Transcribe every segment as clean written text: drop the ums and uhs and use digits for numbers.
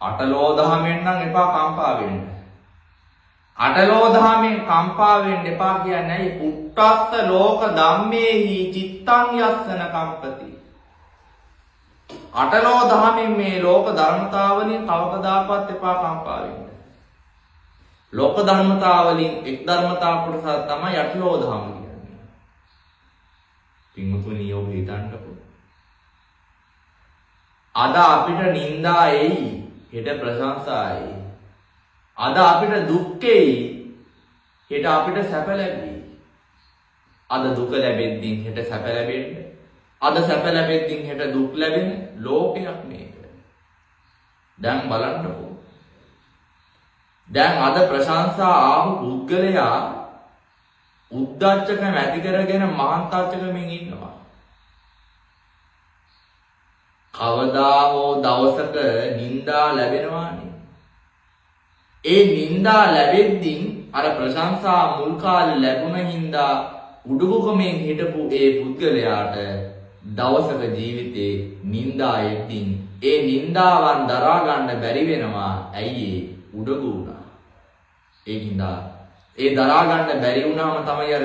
අටලෝ දහමෙන් නම් එපා කම්පා වෙන්න. අටලෝ දහමෙන් කම්පා වෙන්න එපා කියන්නේ ඇයි? පුට්ටස්ස ලෝක ධම්මේහි චිත්තං යස්සන කම්පති. අටලෝ දහමෙන් මේ ලෝක ධර්මතාවලින් කවකදාකවත් එපා කම්පා වෙන්න. ලෝක ධර්මතාවලින් එක් ධර්මතා කොටසක් තමයි අටලෝ දහම කියන්නේ. පින්වතුනි, ඔබ හිතන්නකෝ. අද අපිට නිന്ദා එයි, හෙට ප්‍රශංසා එයි. අද අපිට දුක් එයි, හෙට අපිට සැප ලැබෙයි. අද දුක ලැබෙද්දී හෙට සැප ලැබෙන්න. අද සැප ලැබෙද්දී හෙට දුක් ලැබෙන ලෝකයක් මේක. දැන් බලන්නකෝ. දැන් අද ප්‍රශංසා ආපු පුද්ගලයා උද්දච්චකම ඇති කරගෙන මහන්තාච්චකමින් ඉන්නවා. කවදා හෝ දවසක නිന്ദා ලැබෙනවානේ. ඒ නිന്ദා ලැබෙද්දී අර ප්‍රශංසා මුල් කාලේ ලැබුණ හින්දා උඩුකුකමෙන් හිටපු ඒ පුද්ගලයාට දවසක ජීවිතේ නිന്ദා එද්දී ඒ නිന്ദාවන් දරා ගන්න බැරි වෙනවා. ඇයි ඒ උඩගු වුණා. ඒකින්ද ඒ දරා ගන්න බැරි වුණාම තමයි අර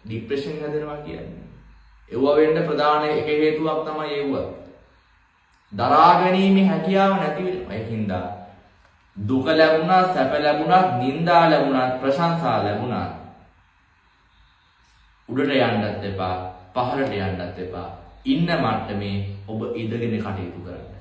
ડિප්‍රෙෂන් හැදෙනවා කියන්නේ. ඒව වෙන්න ප්‍රධාන එක හේතුවක් තමයි ඒව. දරා ගැනීමේ හැකියාව නැති වෙනවා. ඒකින්ද දුක ලැබුණා, සැප ලැබුණා, නිന്ദා ලැබුණා, ප්‍රශංසා ලැබුණා, උඩට යන්නත් එපා, පහළට යන්නත් එපා. ඉන්න මට්ටමේ ඔබ ඉඳගෙන කටයුතු කරන්න.